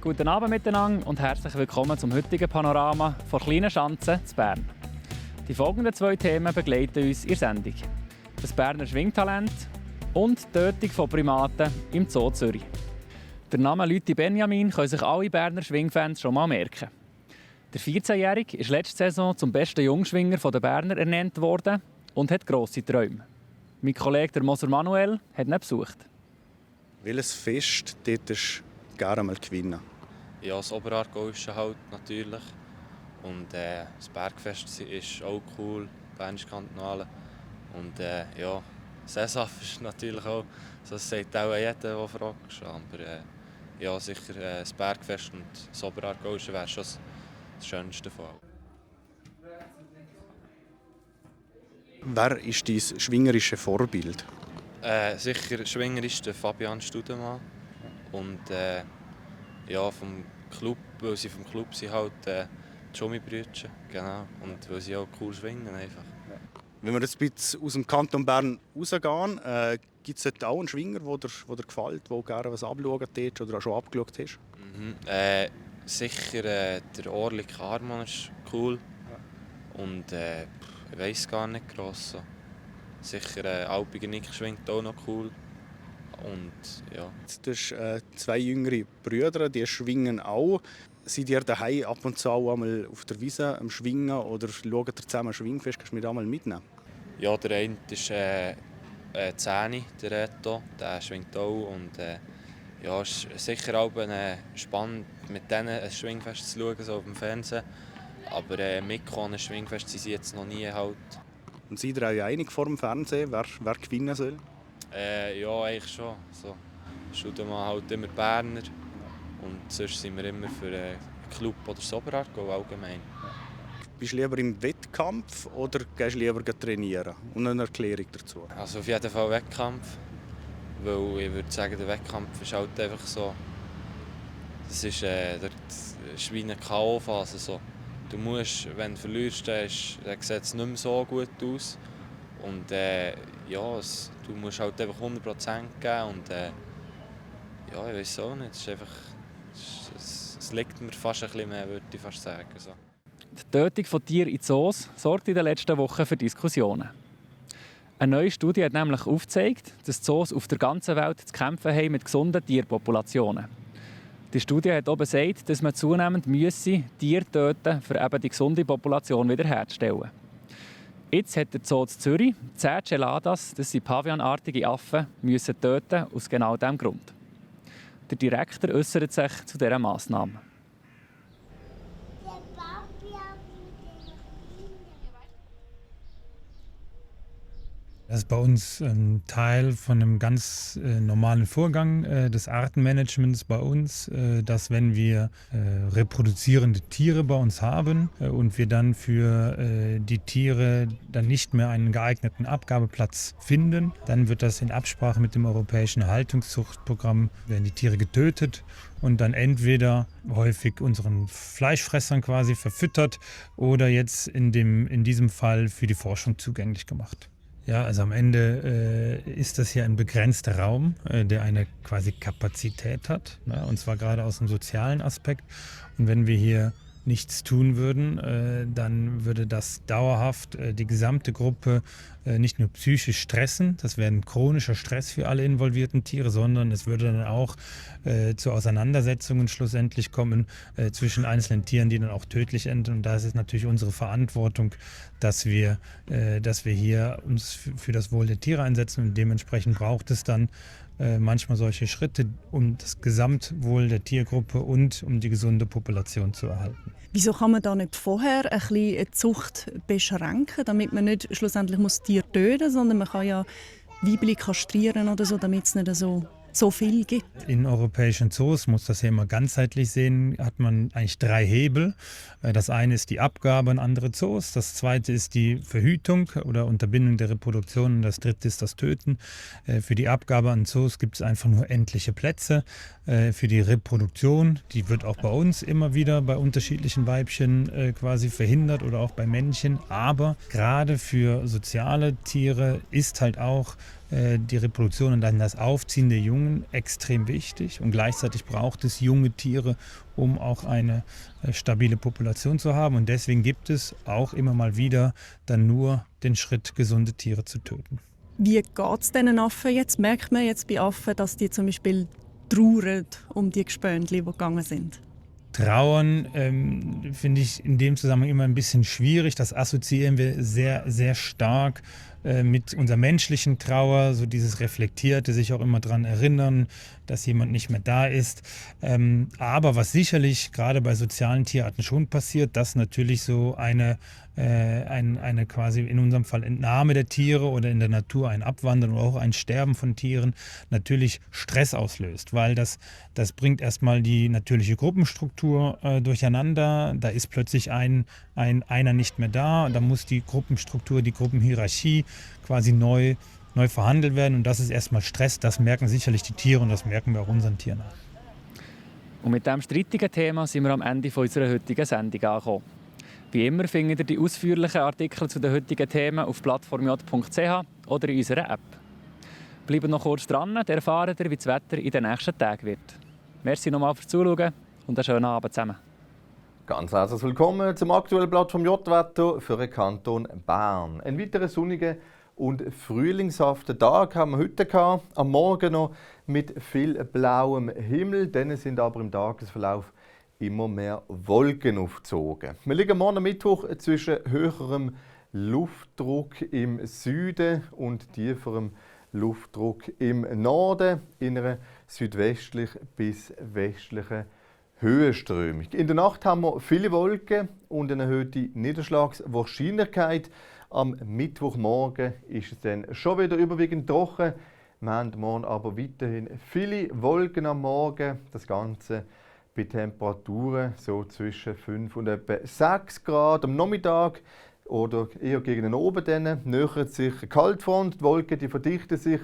Guten Abend miteinander und herzlich willkommen zum heutigen Panorama von Kleinen Schanzen zu Bern. Die folgenden 2 Themen begleiten uns in der Sendung. Das Berner Schwingtalent und die Tötung von Primaten im Zoo Zürich. Der Name Lüthi Benjamin können sich alle Berner Schwingfans schon mal merken. Der 14-Jährige ist letzte Saison zum besten Jungschwinger der Berner ernannt worden und hat grosse Träume. Mein Kollege der Moser Manuel hat ihn besucht. Welches Fest dort ist gerne mal gewinnen? Ja, das Oberaargau ist halt natürlich. Und das Bergfest ist auch cool, Bernische Kantonale. Und ja, Sesaf ist natürlich auch, das sagt auch jeder, der fragt. Aber ja, sicher das Bergfest und das Oberaargau wäre schon das Schönste von allem. Wer ist dein schwingerische Vorbild? Sicher Schwinger ist der Fabian Studemann. Und ja, vom Club, weil sie vom Club sind halt die Schumi-Brüder, genau. Und weil sie auch cool schwingen einfach. Wenn wir jetzt ein bisschen aus dem Kanton Bern rausgehen, gibt es auch einen Schwinger, der dir gefällt, der gerne was abschauen willst oder auch schon abgeschaut hast? Sicher der Orlik Harman ist cool. Und ich weiss gar nicht gross. So. Sicher Alpiger Nick schwingt auch noch cool. Und, ja. Du hast 2 jüngere Brüder, die schwingen auch. Seid ihr daheim ab und zu auch einmal auf der Wiese am Schwingen oder schaut ihr zusammen Schwingfest? Kannst du mich da mal mitnehmen? Ja, der eine ist 10, der Reto, der schwingt auch. Und ja, es ist sicher auch spannend, mit denen ein Schwingfest zu schauen, so auf dem Fernsehen. Aber mitkommen an ein Schwingfest sind sie jetzt noch nie halt. Und seid ihr euch einig vor dem Fernsehen, wer gewinnen soll? Ja, eigentlich schon. So, Studemann halt immer Berner. Und sonst sind wir immer für einen Club oder das Oberaargau allgemein. Bist du lieber im Wettkampf oder gehst du lieber trainieren? Und eine Erklärung dazu? Also auf jeden Fall Wettkampf. Weil ich würde sagen, der Wettkampf ist halt einfach so. Das ist wie eine K.O.-Phase. So. Du musst, wenn du verlierst, dann sieht es nicht mehr so gut aus. Und ja, du musst halt einfach 100% geben. Und ja, ich weiß auch nicht. Es liegt mir fast ein bisschen mehr, würde ich fast sagen. So. Die Tötung von Tieren in Zoos sorgt in den letzten Wochen für Diskussionen. Eine neue Studie hat nämlich aufgezeigt, dass Zoos auf der ganzen Welt zu kämpfen haben mit gesunden Tierpopulationen. Die Studie hat auch gesagt, dass man zunehmend Tiere töten müsse, um eben die gesunde Population wiederherzustellen. Jetzt hat der Zoo Zürich 10 Geladas, das sind pavianartige Affen, müssen töten aus genau diesem Grund. Der Direktor äußert sich zu dieser Massnahme. Das ist bei uns ein Teil von einem ganz normalen Vorgang des Artenmanagements bei uns, dass wenn wir reproduzierende Tiere bei uns haben und wir dann für die Tiere dann nicht mehr einen geeigneten Abgabeplatz finden, dann wird das in Absprache mit dem Europäischen Haltungszuchtprogramm, werden die Tiere getötet und dann entweder häufig unseren Fleischfressern quasi verfüttert oder jetzt in diesem Fall für die Forschung zugänglich gemacht. Ja, also am Ende ist das hier ein begrenzter Raum, der eine quasi Kapazität hat, ne? Und zwar gerade aus dem sozialen Aspekt. Und wenn wir hier nichts tun würden, dann würde das dauerhaft die gesamte Gruppe nicht nur psychisch stressen, das wäre ein chronischer Stress für alle involvierten Tiere, sondern es würde dann auch zu Auseinandersetzungen schlussendlich kommen zwischen einzelnen Tieren, die dann auch tödlich enden. Und da ist es natürlich unsere Verantwortung, dass wir hier uns für das Wohl der Tiere einsetzen und dementsprechend braucht es dann manchmal solche Schritte, um das Gesamtwohl der Tiergruppe und um die gesunde Population zu erhalten. Wieso kann man da nicht vorher ein bisschen die Zucht beschränken, damit man nicht schlussendlich das Tier töten muss, sondern man kann ja Weibchen kastrieren oder so, damit es nicht so viel gibt? In europäischen Zoos, muss das ja immer ganzheitlich sehen, hat man eigentlich 3 Hebel. Das eine ist die Abgabe an andere Zoos, das zweite ist die Verhütung oder Unterbindung der Reproduktion und das dritte ist das Töten. Für die Abgabe an Zoos gibt es einfach nur endliche Plätze. Für die Reproduktion, die wird auch bei uns immer wieder bei unterschiedlichen Weibchen quasi verhindert oder auch bei Männchen. Aber gerade für soziale Tiere ist halt auch die Reproduktion und dann das Aufziehen der Jungen extrem wichtig. Und gleichzeitig braucht es junge Tiere, um auch eine stabile Population zu haben. Und deswegen gibt es auch immer mal wieder dann nur den Schritt, gesunde Tiere zu töten. Wie geht es diesen Affen jetzt? Merkt man jetzt bei Affen, dass die zum Beispiel trauern um die Gespöntli, die gegangen sind? Trauern finde ich in dem Zusammenhang immer ein bisschen schwierig. Das assoziieren wir sehr, sehr stark mit unserer menschlichen Trauer, so dieses Reflektierte, sich auch immer daran erinnern, dass jemand nicht mehr da ist. Aber was sicherlich gerade bei sozialen Tierarten schon passiert, dass natürlich so eine quasi in unserem Fall Entnahme der Tiere oder in der Natur ein Abwandern oder auch ein Sterben von Tieren natürlich Stress auslöst, weil das bringt erstmal die natürliche Gruppenstruktur durcheinander. Da ist plötzlich einer nicht mehr da, da muss die Gruppenstruktur, die Gruppenhierarchie quasi neu verhandelt werden und das ist erstmal Stress. Das merken sicherlich die Tiere und das merken wir auch unseren Tieren an. Und mit diesem streitigen Thema sind wir am Ende unserer heutigen Sendung angekommen. Wie immer findet ihr die ausführlichen Artikel zu den heutigen Themen auf plattformj.ch oder in unserer App. Bleibt noch kurz dran, dann erfahrt ihr, wie das Wetter in den nächsten Tagen wird. Merci nochmal fürs Zuschauen und einen schönen Abend zusammen. Ganz herzlich willkommen zum aktuellen Plattform J-Wetter für den Kanton Bern. Ein weiterer sonniger und frühlingshafter Tag haben wir heute gehabt. Am Morgen noch mit viel blauem Himmel, dann sind aber im Tagesverlauf immer mehr Wolken aufgezogen. Wir liegen morgen Mittwoch zwischen höherem Luftdruck im Süden und tieferem Luftdruck im Norden in einer südwestlich bis westlichen Höhenströmung. In der Nacht haben wir viele Wolken und eine erhöhte Niederschlagswahrscheinlichkeit. Am Mittwochmorgen ist es dann schon wieder überwiegend trocken. Wir haben morgen aber weiterhin viele Wolken am Morgen. Das Ganze bei Temperaturen so zwischen 5 und etwa 6 Grad am Nachmittag oder eher gegen den Oben nähert sich eine Kaltfront, die Wolken die verdichten sich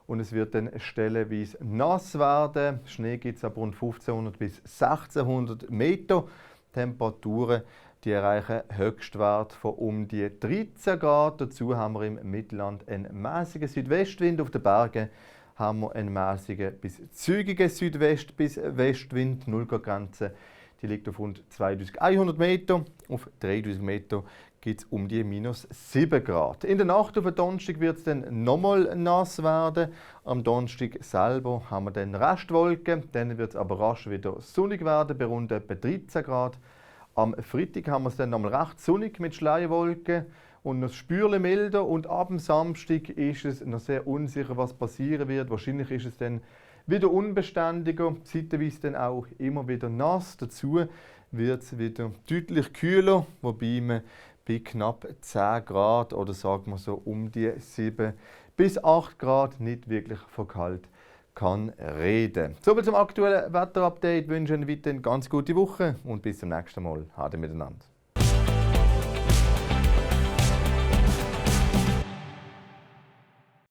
und es wird dann stellenweise nass werden. Schnee gibt es ab rund 1500 bis 1600 Meter. Temperaturen die erreichen Höchstwert von um die 13 Grad. Dazu haben wir im Mittelland einen mäßigen Südwestwind, auf den Bergen haben wir einen mäßigen bis zügigen Südwest- bis Westwind. Die 0-Grad-Grenze liegt auf rund 2100 Meter. Auf 3000 Meter gibt es um die -7 Grad. In der Nacht auf den Donnerstag wird es dann nochmal nass werden. Am Donnerstag selber haben wir dann Restwolken. Dann wird es aber rasch wieder sonnig werden, bei rund etwa 13 Grad. Am Freitag haben wir es dann nochmal recht sonnig mit Schleierwolken und noch spürlich milder. Und ab dem Samstag ist es noch sehr unsicher, was passieren wird. Wahrscheinlich ist es dann wieder unbeständiger, zeitweise dann auch immer wieder nass. Dazu wird es wieder deutlich kühler, wobei man bei knapp 10 Grad oder sagen wir so um die 7 bis 8 Grad nicht wirklich von kalt kann reden. Soviel zum aktuellen Wetterupdate. Ich wünsche Ihnen weiterhin eine ganz gute Woche und bis zum nächsten Mal. Ade miteinander.